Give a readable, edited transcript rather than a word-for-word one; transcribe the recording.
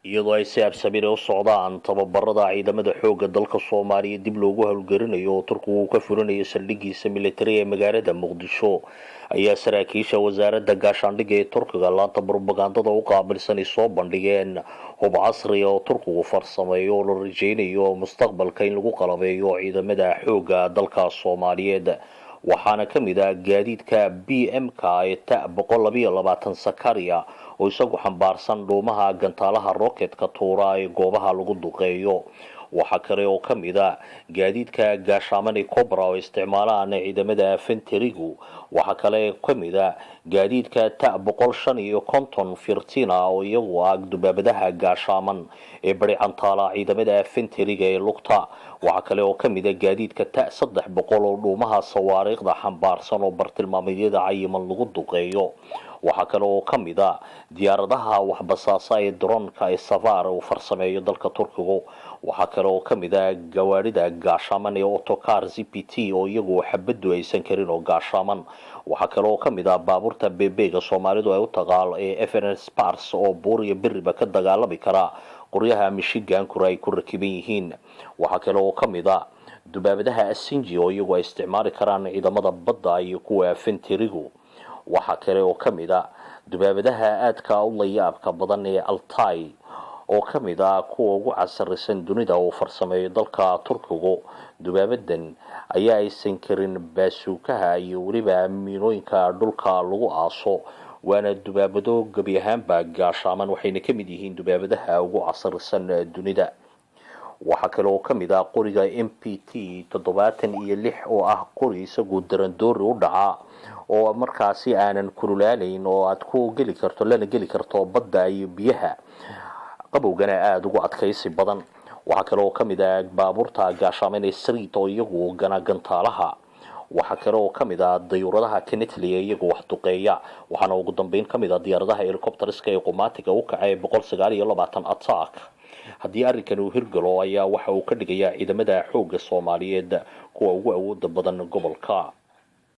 Iyadoo ay si habsamina u socdaan tababarada ciidamada xoogga dalka Soomaaliya dib loogu howlgelinayo oo Turkigu uu ka fulinayo saldhigiisa militari ee magaalada Muqdisho, ayaa saraakiisha wasaaradda gaashaandhigga ee Turkiga laanta brobagandada u qaabilsan ay soo bandhigeen hub casriya oo Turkigu farsameeyo oo la rajeynayo mustaqbalka in lagu qalabeeyo ciidamada xoogga dalka Soomaaliyeed. Waxaana ka mid ah gaadiidka BM-ka ee Ta 122 Sakaria oo isagu xambaarsan dhuumaha gantaalaha roketka tuura ee goobaha lagu duqeeyo. Waxaa kale oo ka mid a gaadiidka gaashaamani Cobra oo isticmaalaan ciidamada fenterigu. Waxaa kale ka mid a gaadiidka Ta 155 Firtina oo iyagu ah dubaabadaha gaashaaman ee baricantaala ciidamada fenteriga ee lugta. Waxaa kale oo ka mid a gaadiidka Ta 300 oo dhuumaha sawaariikhda xambaarsan oo bartilmaameedyada cayiman lagu duqeeyo. Waxaa kale oo ka mid a diyaaradaha waxbasaasa ee dronka ee Safar uu farsameeyo dalka Turkigu. Waxaa kale oo ka mid a gawaarida gaashaaman ee Otokar ZPT oo iyagu xabaddu aysan karin oo gaashaaman. Waxaa kale oo ka mid ah baabuurta bebega Soomaalidu ay u taqaal ee FN Spars oo buur iyo beriba ka dagaalami kara, qoryaha mishigankura ay ku rakiban yihiin. Waxaa kale oo ka mid a dubaabadaha Asinji oo iyagu ay isticmaali karaan ciidamada badda iyo kuwa fenterigu. Waxaa kale oo ka mid a dubaabadaha aadka u layaabka badan ee Altay oo ka mid ah kuwa ugu casarisan dunida uu farsameeyo dalka Turkigu. Dubaabadan ayaa aysan karin baasuukaha iyo weliba miinooyinka dhulka lagu aaso, waana dubaabado gebi ahaanba gaashaaman, waxayna ka mid yihiin dubaabadaha ugu casarisan dunida. Waxaa kale oo ka mid ah qoriga MPT 76 oo ah qori isagu darandoori u dhaca oo markaasi aanan kululaanayn oo aad ku geli karto lana geli karto badda iyo biyaha qabowgana aada ugu adkaysi badan. Waxaa kale oo ka mid ah baabuurta gaashaaman ee Sriit oo iyagu gana gantaalaha. Waxaa kale oo ka mid ah dayuuradaha Kenetlia iyagu wax duqeeya. Waxaana ugu dambeyn ka mid ah diyaaradaha helicopterska ee qumaatiga u kacay 129 Attack. Haddii arrinkan uu hirgalo ayaa waxa uu ka dhigayaa ciidamada xoogga Soomaaliyeed kuwa ugu awooda badan gobolka.